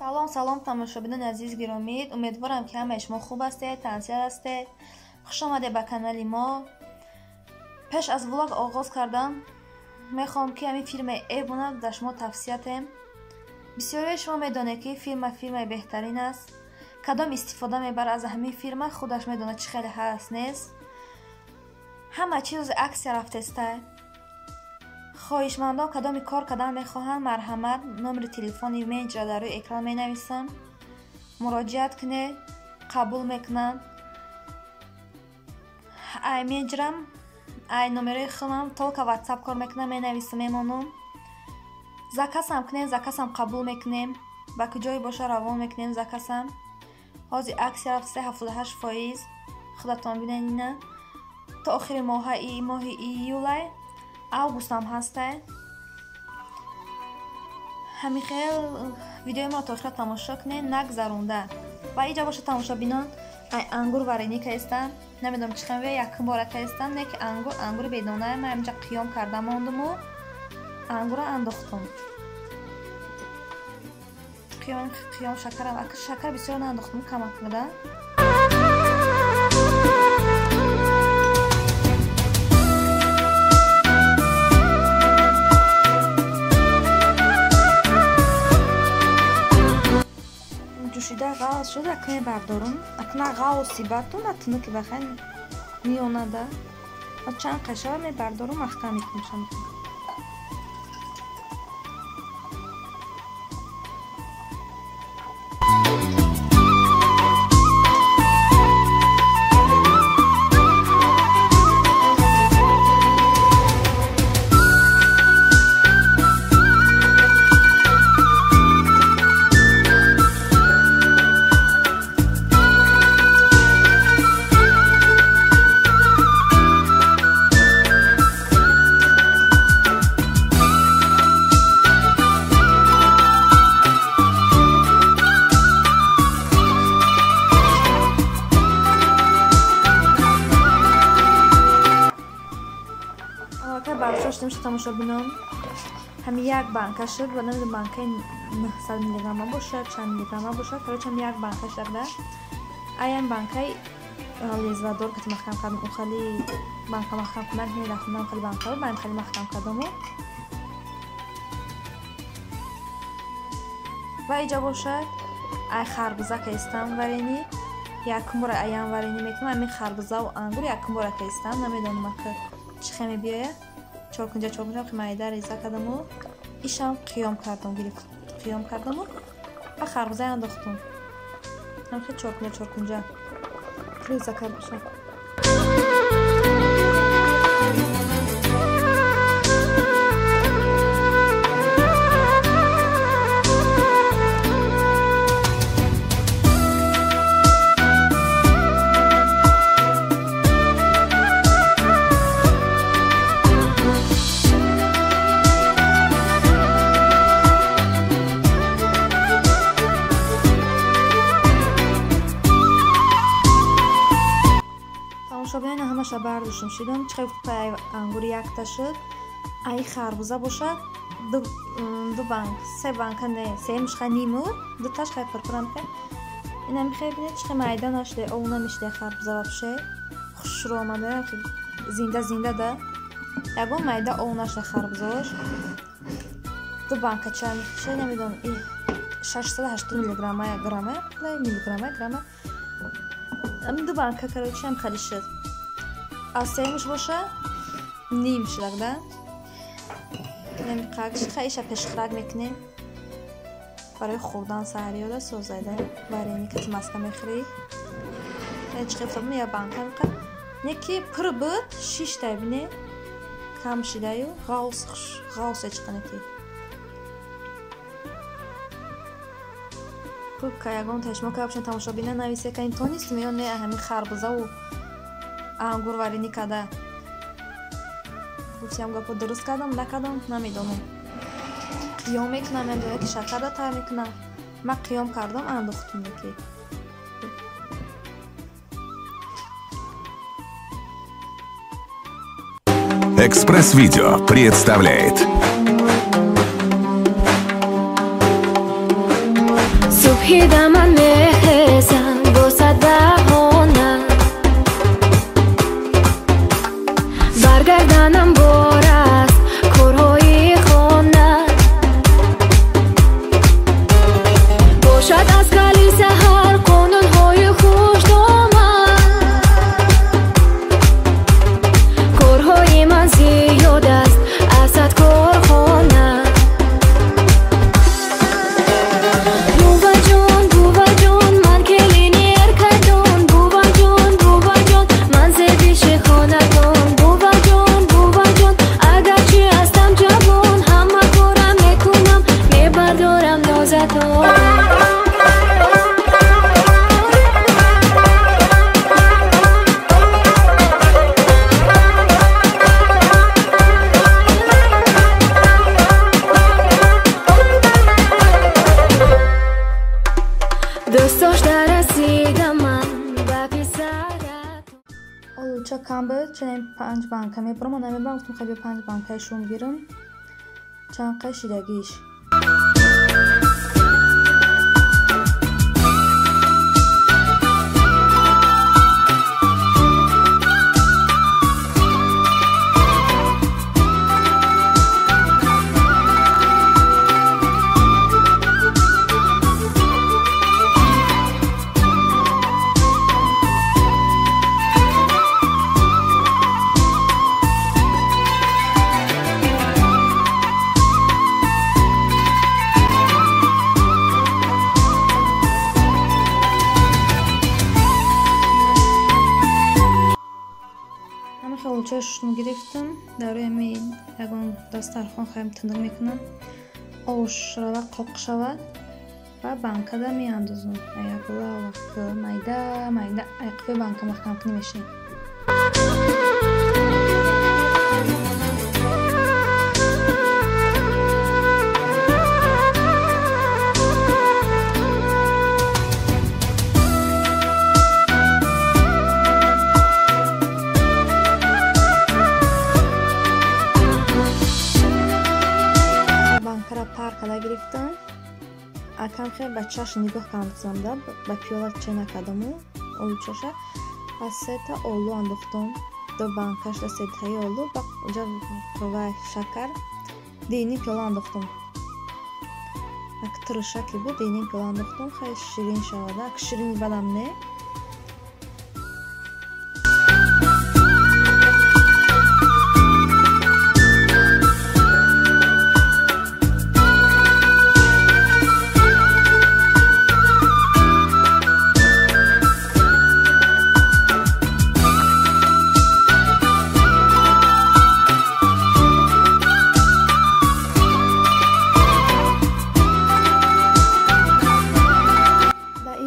Салом, салом, тамошобинони азиз гиромӣ. Умедворам, ки ҳамаи шумо хуб ҳастед, тансиҳат ҳастед. Хуш омадед ба канали мо. Пеш аз влог оғоз кардан мехоҳам, ки ҳамин фирмаи Эбона дар шумо тавсия тем. Бисёриҳои шумо медонед, ки фирма фирмаи беҳтарин аст. Кадом истифода мебарад аз ҳамин фирма, худаш медонад, чӣ хеле ҳаст, нест. Ҳама чиз аксия рафтеста. Хоҳишмандон, кадоми кор кардан мехоҳанд, марҳамат, номери телефони менеҷера дар рӯи экран менависам. Муроҷиат кунед, қабул мекунанд. Ай менеҷерам, ай номерои худам только WhatsApp кор мекунам, менависам, мемонам. Заказам кунем, заказам қабул мекунем. Ба куҷое боша равон мекунем заказам. Ҳозир аксия рафтеста 78%. Худатон бинед ина. То охири моҳи июлай, августам ҳастай. Ҳамин хел видеои моро то охира тамошо кунед, нагзаронда. Ва иҷа боша, тамошобинон, ай ангур варенӣ каистам. Намедонам чӣ хел, якум бора каистам, не ки ангур, ангури бедона, ман ҳаминҷа қиём карда мондуму ангура андохтум. Қиём, қиём, шакарам, ака шакар бисёр наандохтум, камак буда. Ҷӯшида ғалз шуд, ака мебардорум. Ака на ғалси бату, на тунуки бахай миёнада. Чанд қашава мебардорум, маҳкам мекунам. Тамошобинон, ҳами як банка шуд, ва намедонам банкаи 900 миллиграмма бошад, чанд миллиграмма бошад, короче, ҳами як банка шуд. Аям банкаи лезвадор кати маҳкам кардам, ухали банка маҳкам кунак мерахунам, хали банка баем хали маҳкам кардаму. Ва иҷа бошад, ай харбуза каистам варенӣ, якум бора аям варенӣ мекунам, ҳамин харбузаву ангур якум бора каистам, намедонам ака чӣ хел мебиёяд. Чоркунҷа чоркунҷа ки майда реза кардаму ишам қиём кардам, гирифт қиём кардаму ва харбуза андохтум. Ҳамхе чоркунҷа чоркунҷа реза кардам. Тамошобинони, ҳамаша бардоштум шидам, чӣ хел пай ангури якта шуд, ай харбуза бошад ду банк, се банка не, сеюмш хай ниму, дуташ хай пурпурам ка. Ина михай бинед, чӣ хел майда нашуде, ов намешуде харбуза вообще. Хушрӯ омада, зинда зинда да. Ягон майда ов нашуде харбузаош. Ду банка ча мехше, намедонам, 680 миллиграмма, грамма, миллиграмма, грамма. Ду банка, короче, ҳам хали шуд. Аз сеюмш боша ним шудак, да? Иша пешхӯрак мекунем барои хӯрдан саҳариёда созайда варени кати маска мехӯрӣ. Чӣ хел я банка меқа. Не ки пур буд, шиштай бине. Кам шидаю, ғавс ғавс чиқане ки. Хуб, ка ягон ташмо ка бошен тамошобина нависе, ка ин тонистем ё не ҳамин харбузаву ангур варенӣ када. Гуфтиам гапо дуруст кардам, накардам, намедонам. Қиём мекунам, ё ки шакарда тар мекунам. Ман қиём кардам, андохтум ки. Экспресс-видео представляет. Сипида ман мехезам бо сад баҳона, баргарданам бор аст корҳои хона. Бошад аз кали саҳар қонунҳои хушдоман, корҳои ман зиёд аст аз сад корхона. Буваҷон, буваҷон, ман келини эркатон. Буваҷон, буваҷон, ман зебиши хонатон. Буваҷон, буваҷон, агарчи ҳастам ҷавон, ҳама корам мекунам, мебардорам нозатон. Дӯстдошта расидам ман ба писарат. Олуча кам буд, чунин 5 банка мебурам. Ман намебурам, гуфтам хай биё 5 банкаи шум гирам. Чанд қай шидагиш. Олучаи шушум гирифтам. Дар рӯи ҳамин ягон дастархон хаем тунук мекунам. Ош рава қоқ шавад ва банкада меандозам. Аякула вақт майда майда айқифи банка маҳкам кунӣ мешавем. Банкара пар када гирифтам. Акам хел ба чашм нигоҳ кардам, да ба пиёла че накардаму олучаша. Ба сета олу андохтам. Ду банкашда сетаи олу, ба уҷа ва шакар дини пиёла андохтам. Ак тиршаки буд, дини пиёла андохтам, хеле ширин шавад. Ак ширини бадам не.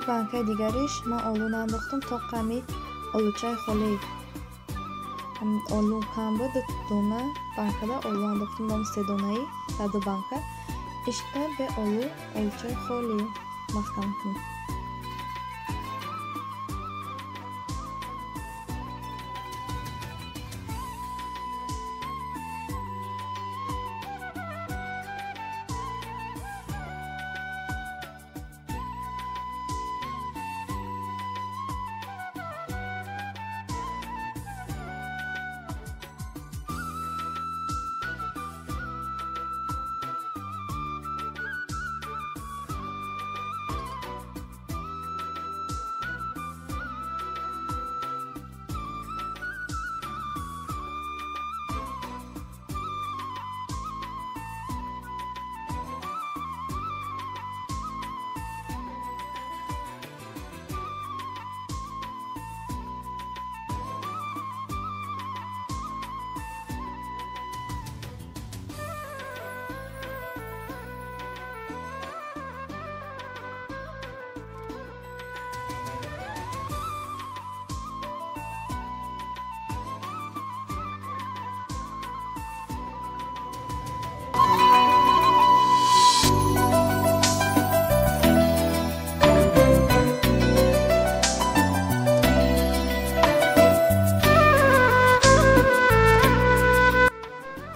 Банкаи дигариш ман олу наандохтам, то қами олучаи холӣ. Олу кам буд, ду дона банкада олу андохтам, дом се донаи дар ду банка. Ишта бе олу олучаи холӣ маҳкам кунем.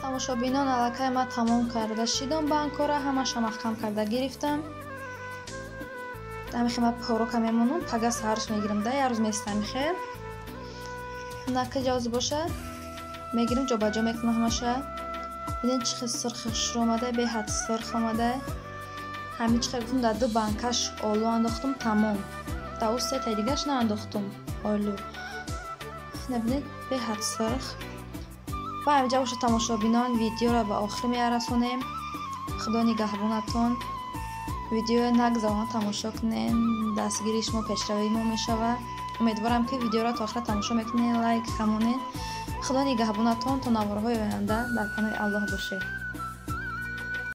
Тамошобинон, аллакай ман тамом карда шидам банкора, ҳамаша маҳкам карда гирифтам. Ҳамихел ма порока мемонам, пага саҳарш мегирам да, як рӯз места ҳамихел. Нака ҷавзи боша, мегирам, ҷобаҷо мекунам ҳамаша. Бинед, чӣ хел сурхи хушрӯ омада, беҳад сурх омада. Ҳамин чӣ хел гуфтам, дар ду банкаш олу андохтум, тамом. Дар ӯ сетаи дигаш наандохтум олу. Набинед, беҳад сурх. Ва ҳаминҷа боша, тамошобинон, видеоро ба охир мерасонем. Худо нигаҳбонатон. Видеои нагзарона тамошо кунед, дастгирии шумо пешравии мо мешавад. Умедворам, ки видеоро то охира тамошо мекунед, лайк хамонед. Худо нигаҳбонатон, то наворҳои оянда дар паноҳи Аллоҳ бошед.